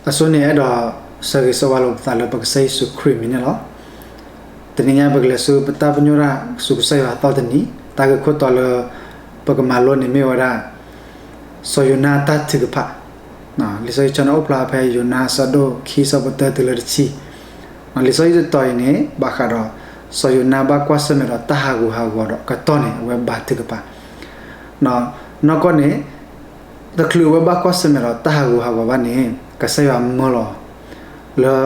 အဆိန့ၣ် အဲၣ်ဒိးဆၢဂ့ၤဆၢဝါလိာ်ပသးလၢပကစၢ်ယ့ၣ်ၡူးခရံာ်အမံၤန့ၣ်လီၤ. တနံၤညါပကလဲၤဆူပတၢ်ပညိၣ်တၢ်ဆူကစၢ်ယွၤအသီတနံၤ, တၢ်ဂ့ၢ်ခိၣ်တီလၢ ပကမၤလိန့ၣ်မ့ၢ်ဝဲဒၣ် စီၤယိၤနါတၢ်ထုကဖၣ်. လံာ်စီဆှံဆၢန့ၣ်အိၣ်ဖျါဖဲယိၤနါအဆၢဒိၣ်ခံအဆၢဖိတၢတုၤလၢတဆံ. လံာ်စီဆှံတတီၤအံၤန့ၣ် ဘၣ်ဃးဒီး စီၤယိၤနါဘၣ်ကွၢ်ဆၢၣ်မဲာ်ဒီးတၢ်ဟးဂူာ်ဟးဂီၤဒီးကတီၢ်န့ၣ် အဝဲဘါထုကဖၣ်. နီၢ်ကီၢ်န့ၣ် တချုးအဝဲဘၣ်ကွၢ်ဆၢၣ်မဲာ်ဒီးတၢ်ဟးဂူာ်ဟးဂီၤဘၣ်န့ၣ် ကစၢ်ယွၤမၢလီၤ လၢ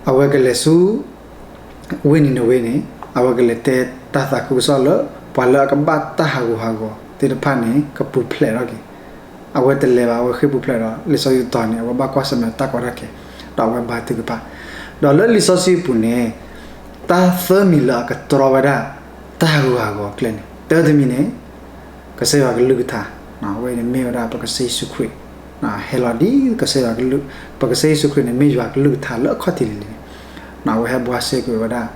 အဝဲကလဲၤဆူ ဝ့ၢ်နံၤနဝ့န့ၣ် အဝဲကလဲၤတဲတၢ်သးခုကစီၣ်လၢ ပှၤလၢအကဘၣ်တၢ်ဟးဂူာ်ဟးဂီၤသ့ၣ်တဖၣ်န့ၣ် ကပူၤဖျဲးထီၣ်က့ၤ. အဝဲတလဲၤဘၣ်, အဝဲဃ့ၢ်ပူၤဖျဲးဒီး လံာ်စီဆှံတတီၤန့ၣ် အဝဲဘၣ်ကွၢ်ဆၢၣ်မဲာ်တၢ်ကီတၢ်ခဲ ဒီးအဝဲဘါထုကဖၣ်. ဒီးလၢလံာ်စီဆှံအပူၤန့ၣ် တၢ်သၢမံၤလၢအကတြီဝဲဒၣ် တၢ်ဟးဂူာ်ဟးဂီၤအကျဲန့ၣ် တၢတမံၤန့ၣ် ကစၢ်ယွၤကလုၢ်ကထါ, အဝဲန့ၣ်မ့ၢ်ဝဲဒၣ်ပကစၢ်ယ့ၣ်ၡူးခရံာ် ဟဲလီၤဒ်ကစၢ်ယွၤကလုၢ်, ပကစၢ်ယ့ၣ်ၡူးခရံာ်န့ၣ် မ့ၢ်ယွၤကလုၢ်ကထါလၢအခီၣ်ထံးလံၤလံၤန့ၣ်, အဝဲဟဲဘှါစဲကွံာ်ဝဲဒၣ်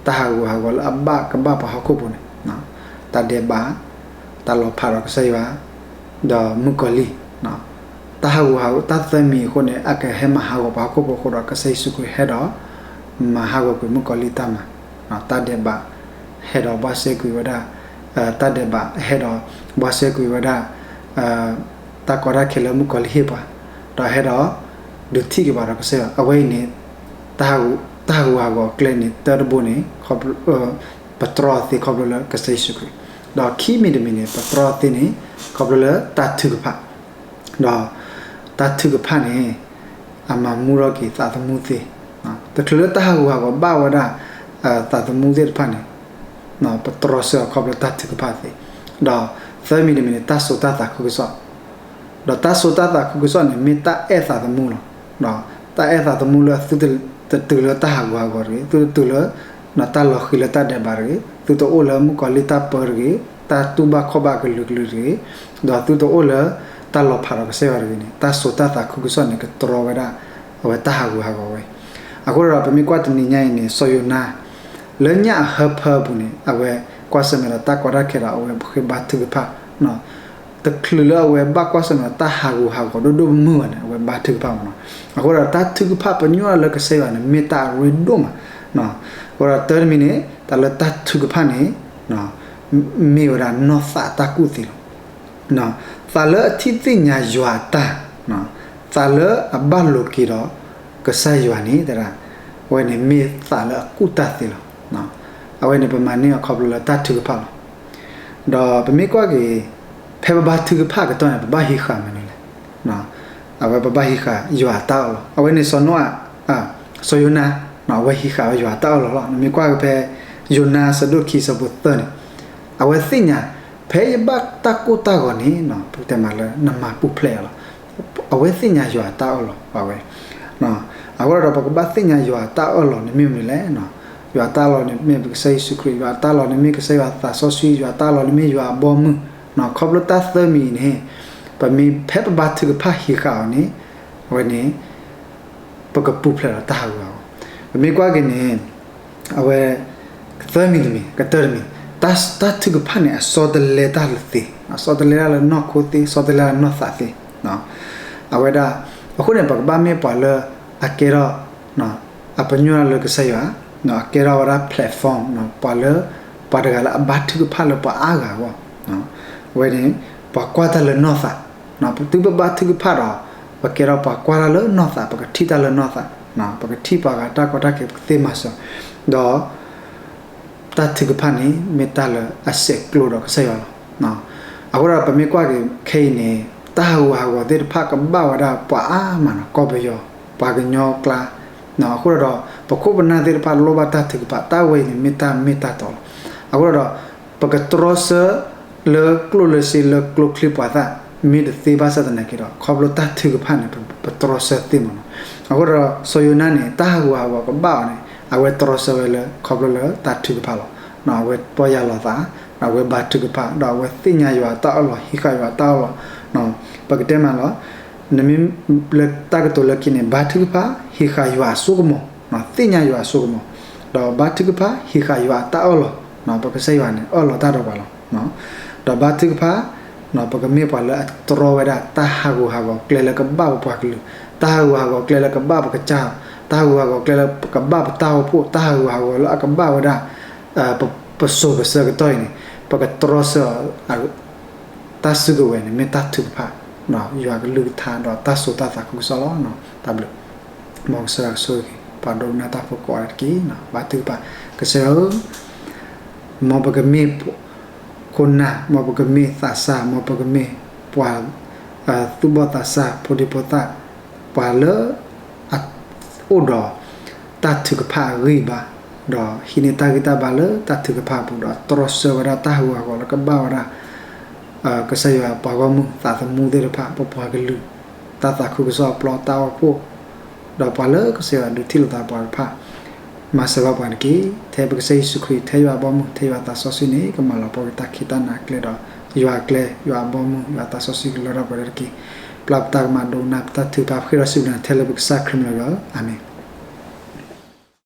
တၢ်ဟးဂူာ်ဟးဂီၤလၢအဘၣ်ကဘၣ်ပှၤဟီၣ်ခိၣ်ဖိန့ၣ်, တၢ်ဒဲးဘး, တၢ်လီၤဖးဒီးကစၢ်ယွၤ, ဒီးမုၣ်ကီၤလံၢ်, တၢ်ဟးဂူာ်ဟးဂီၤတၢ်သၢမံၤအဃိန့ၣ် အကဟဲမၤဟးဂီၤပှၤဟီၣ်ခိၣ်ဖိအဃိဒီး ကစၢ်ယ့ၣ်ၡူးခရံာ်ဟဲဒီး မၤဟးဂီၤကွံာ်မုၣ်ကီၤလံၢ်တၢ်မၤ, တၢ်ဒဲးဘး ဟဲဒီးဘှါစဲကွံာ်ဝဲဒၣ်, တၢ်ဒဲးဘးဟဲဒီးဘှါစဲကွံာ်ဝဲဒၣ် တၢ်ကီတၢ်ခဲလၢမုၣ်ကီၤလံၢ်ဟ့ၣ်ပှၤ, ဒီးဟဲဒီး ဒုးထံၣ်က့ၤပှၤဒီးကစၢ်ယွၤ, အဝဲအံၤန့ၣ် တၢ်ဟးဂူာ်ဟးဂီၤအကျဲန့ၣ် တၢတဘိန့ၣ် ပတြီအီၤသ့ခီဖျိလၢကစၢ်ယ့ၣ်ၡူးခရံာ်, ဒီးခံမံၤတမံၤန့ၣ် ပတြီအီၤသ့န့ၣ် ခီဖျိလၢတၢ်ထုကဖၣ် ဒီးတၢ်ထုကဖၣ်န့ၣ် အမၤမူထီၣ်က့ၤသးသမူသ့, တချုးလၢတၢ်ဟးဂူာ်ဟးဂီၤဘၣ်ဝဲဒၣ် သးသမူသ့ၣ်တဖၣ်န့ၣ် ပတြီဆၢအီၤခီဖျိတၢ်ထုကဖၣ်သ့, ဒီးသၢမံၤတမံၤန့ၣ် တၢ်စိာ်တၢ်သးခုကစီၣ်, ဒီးတၢ်စိာ်တၢ်သးခုကစီၣ်န့ၣ် မ့ၢ်တၢ်အဲၣ်သးသမူလီၤ. တၢ်အဲၣ်သးသမူလၢသုတတုၤလၢတၢ်ဟးဂူာ်ဟးဂီၤတဂ့ၤ, သုတတုၤလၢ တၢ်လီၤဃံၤလၢတၢ်ဒဲးဘးတဂ့ၤ, သုတအိၣ်လၢမုၣ်ကီၤလံၢ်တၢ်ပၢတဂ့ၤ, တၢ်တူၢ်ဘၣ်ခီၣ်ဘၣ်ကလုာ်ကလုာ်တဂ့ၤ, ဒီးသုတအိၣ်လၢတၢ်လီၤဖးဒီးကစၢ်ယွၤတဂ့ၤန့ၣ် တၢ်စိာ်တၢ်သးခုကစီၣ်န့ၣ် ကတြီဝဲဒၣ် အဝဲတၢ်ဟးဂူာ်ဟးဂီၤဝဲအံၤ. အဃိဒီးပမ့ၢ်ကွၢ်တနံၤညါအံၤန့ၣ် စီၤယိၤနါ လၢညၣ်အဟၢဖၢအပူၤန့ၣ် အဝဲကွၢ်ဆၢၣ်မဲာ်ဒီးတၢ်ကီတၢ်ခဲဒီး အဝဲဃ့ဘါထုကဖၣ် တချုးလၢအဝဲဘၣ်ကွၢ်ဆၢၣ်မဲာ်ဒီးတၢ်ဟးဂူာ်ဟးဂီၤဒိၣ်ဒိၣ်မုၢ်မုၢ်ဘၣ်န့ၣ် အဝဲဘါထုကဖၣ်မးနီၤ. အဃိဒီးတၢ်ထုကဖၣ်ပညိၣ်လၢကစၢ်ယွၤန့ၣ် မ့ၢ်တၢ်အရ့ဒိၣ်မး. အဃိဒီးတၢတမံၤန့ၣ် တၢ်လၢတၢ်ထုကဖၣ်န့ၣ် မ့ၢ်ဝဲဒၣ်နီၢ်သးတၢ်ကူၣ်သ့လီၤ. သးလၢအထံၣ်သ့ၣ်ညါယွၤအတၢ်, သးလၢအဘၣ်လိာ်က့ၤဒီးကစၢ်ယွၤန့ၣ် တဲဒၣ် အဝဲန့ၣ်မ့ၢ်သးလၢအကူၣ်တၢ်သ့လီၤ. အဝဲန့ၣ်ပမၤန့ၢ်အီၤခီဖျိလၢတၢ်ထုကဖၣ်လီၤ. ဒီးပမ့ၢ်ကွၢ်က့ၤ ဖဲပဘါထုကဖၣ်အကတီၢ်န့ၣ် ပဘၣ်ဟံးဃာ်မနုၤလဲၣ်. အဝဲပဘၣ်ဟံးဃာ်ယွၤအတၢ်အၢၣ်လီၤ. အဝဲန့ၣ်စီၤနိအၤ, စီၤယိၤနါ, အဝဲဟံးဃာ်ဝဲယွၤအတၢ်အၢၣ်လီၤလီၤ. နမ့ၢ်ကွၢ်က့ၤဖဲ ယိၤနါအဆၢဒိၣ်ခံအဆၢဖိသၢန့ၣ် အဝဲသ့ၣ်ညါ ဖဲယဘၣ်တၢ်ကိၢ်တၢ်ဂီၤန့ၣ် ပကတဲမးလၢနမၤပူၤဖျဲးအီၤလီၤ. အဝဲသ့ၣ်ညါယွၤအတၢ်အၢၣ်လီၤ အဝဲ အဃိဒီးပကဘၣ်သ့ၣ်ညါယွၤအတၢ်အၢၣ်လီၤန့ၣ်မ့ၢ်မနုၤလဲၣ်. ယွၤအတၢ်အၢၣ်လီၤန့ၣ်မ့ၢ်ပကစၢ်ယ့ၣ်ၡူးခရံာ်, ယွၤအတၢ်အၢၣ်လီၤန့ၣ်မ့ၢ်ကစၢ်ယွၤသးစီဆှံ, ယွၤအတၢ်အၢၣ်လီၤန့ၣ်မ့ၢ်ယွၤအဘီအမုၢ်. ခီဖျိတၢ်သၢမံၤအံၤန့ၣ် ပမ့ၢ်ဖဲပဘါထုကဖၣ်ဟံးဃာ်အီၤန့ၣ် အဝဲန့ၣ် ပကပူၤဖျဲးဒီးတၢ်ဟးဂူာ်ဟးဂီၤ. ပမ့ၢ်ကွၢ်က့ၤန့ၣ် အဝဲ သၢမံၤတမံၤ, ကတၢၢ်တမံၤ, တၢ်ထုကဖၣ်န့ၣ် အဆီတလဲတၢ်လၢသ့, အဆီတလဲတၢ်လၢနီၢ်ခိသ့, ဆီတလဲတၢ်လၢနီၢ်သးသ့. အဝဲဒၣ် အဃိန့ၣ် ပကဘၣ်မ့ၢ်ပှၤလၢအကဲထီၣ် အပညိၣ်တၢ်လၢကစၢ်ယွၤ, အကဲထီၣ်ဝဲဒၣ် platform ပှၤလၢ ပှၤတဂၤလၢအဘါထုကဖၣ်လၢပှၤအါဂၤအဂီၢ်, အဝဲန့ၣ် ပှၤကွၢ်တၢ်လၢနီၢ်သး, ပသုပဘါထုကဖၣ်ဒီး ပကဲထီၣ်ပှၤကွၢ်တၢ်လၢနီၢ်သး, ပကထံၣ်တၢ်လၢနီၢ်သး, ပကထံၣ်ပှၤဂၤတၢ်ကီတၢ်ခဲ ပကသ့မၤစၢၤ, ဒီး တၢ်ထုကဖၣ်န့ၣ် မ့ၢ်တၢ်လၢအစဲးကျိးဒီးကစၢ်ယွၤလီၤ. အဃိဒီးပမ့ၢ်ကွၢ်က့ၤခဲအံၤန့ၣ် တၢ်ဟးဂူာ်ဟးဂီၤသ့ၣ်တဖၣ်ကဘၣ်ဝဲဒၣ်ပှၤအါမးနီၤ, ကီၢ်ပယီၤ, ပှၤကညီကျါ, အဃိဒီး ပခိၣ်ပနၢ်သ့ၣ်တဖၣ်လိၣ်ဘၣ်တၢ်ထုကဖၣ်, တၢ်ဝဲအံၤန့ၣ်မ့ၢ်တၢ်မ့ၢ်တၢ်တီလီၤ. အဃိဒီး ပကတြီဆၢ လၢကျိၣ်လၢစ့လၢကျိချံမျိာ်သၣ် မ့ၢ်တသ့ဘၣ်ဆၣ်သနာ်က့ဒီး ခီဖျိတၢ်ထုကဖၣ်န့ၣ် ပတြီဆၢသ့မးနီၤ. အဃိဒီး စီၤယိၤနါန့ၣ် တၢ်ဟးဂူာ်ဟးဂီၤကဘၣ်အီၤန့ၣ် အဝဲတြီဆၢဝဲလၢ ခီဖျိလၢတၢ်ထုကဖၣ်လီၤ. အဝဲပီၢ်ယၢ်လီၤသး, အဝဲဘါထုကဖၣ်, ဒီးအဝဲသ့ၣ်ညါယွၤအတၢ်အၢၣ်လီၤ, ဟံးဃာ်ယွၤအတၢ်အၢၣ်လီၤ. ပကတဲမးလီၤ, နမ့ၢ်လၢတၢ်ကတိၤလၢခံန့ၣ် ဘါထုကဖၣ်, ဟံးဃာ်ယွၤအစိကမီၤ, သ့ၣ်ညါယွၤအစိကမီၤ, ဒီးဘါထုကဖၣ် ဟံးဃာ်ယွၤအတၢ်အၢၣ်လီၤ, ပကစၢ်ယွၤန့ၣ် အၢၣ်လီၤတၢ်ဒီးပှၤလီၤ. ဒီးဘါထုကဖၣ်, ပကမ့ၢ်ပှၤလၢအတြီဝဲဒၣ် တၢ်ဟးဂူာ်ဟးဂီၤကျဲလၢကဘၣ်ပပှၤကလုာ် တၢ်ဟးဂူာ်ဟးဂီၤကျဲလၢကဘၣ်ပကစၢ်, တၢ်ဟးဂူာ်ဟးဂီၤကျဲလၢကဘၣ်ပတၢ်အိၣ်ဖှိၣ်, တၢ်ဟးဂူာ်ဟးဂီၤလၢအကဘၣ်ဝဲဒၣ် ပစိၤပဆၢကတီၢ်အံၤန့ၣ် ပကတြီဆၢအီၤ တၢ်စုကဝဲၤန့ၣ် မ့ၢ်တၢ်ထုကဖၣ် ယွၤကလုၢ်ကထါဒီးတၢ်စိတၢ်သးခုကစီၣ်လီၤ. တၢ်ဘျုး, မ်ကစၢ်ယွၤကဆိၣ်ဂ့ၤ ပှၤဒိကနၣ်တၢ်ဖိကိးဂၤဒဲးတက့ၢ်. ဘါထုကဖၣ်, ကစၢ်ယွၤဧၢ, မ်ပကမ့ၢ်ခိၣ်နၢ်, မ်ပကမ့ၢ်သးစၢ်, မ်ပကမ့ၢ်ပှၤ သူၣ်ဘီၣ်သးစၢ် ဖိဒံဖိသၣ်, ပှၤလၢအအိၣ်ဒီးတၢ်ထုကဖၣ်အဂံၢ်အဘါ, ဒီးဟံးန့ၢ်တၢ်ဂံၢ်တၢ်ဘါလၢတၢ်ထုကဖၣ်အပူၤ, ဒီးတြီဆၢဝဲဒၣ်တၢ်ဟးဂူာ်ဟးဂီၤလၢကဘၣ်ဝဲဒၣ် ကစၢ်ယွၤပှၤဂီၢ်မုၢ်သးသမူသ့ၣ်တဖၣ်, ပပှၤကလုာ်, တၢ်သးခုကစီၣ်အပျီ, တၢ်အိၣ်ဖှိၣ်, ဒီးပှၤလၢကစၢ်ယွၤဒုးထံၣ်လိာ်သးပှၤတဖၣ်, မၤစၢၤဘၣ်ပှၤတက့ၢ်. ထဲပကစၢ်ယ့ၣ်ၡူးခရံာ်, ထဲယွၤအဘီအမုၢ်, ထဲယွၤအသးစီဆှံန့ၣ် ကမၤလီၤပှီၢ်က့ၤတၢ်ခံးတၢ်နၤအကျဲဒီး, ယွၤအကျဲ, ယွၤအဘီအမုၢ်, ယွၤအသးစီဆှံကလၢထီၣ်ပှဲၤထီၣ်တက့ၢ်. ပျၢ်ပတၢ်ကမၣ်ဒိကနၣ်ပတၢ်ထုကဖၣ်ဃ့ဒီးစံးဘျုးနၤထဲလၢပကစၢ်ခရံာ်အမံၤလီၤ. အၤမ့ၣ်.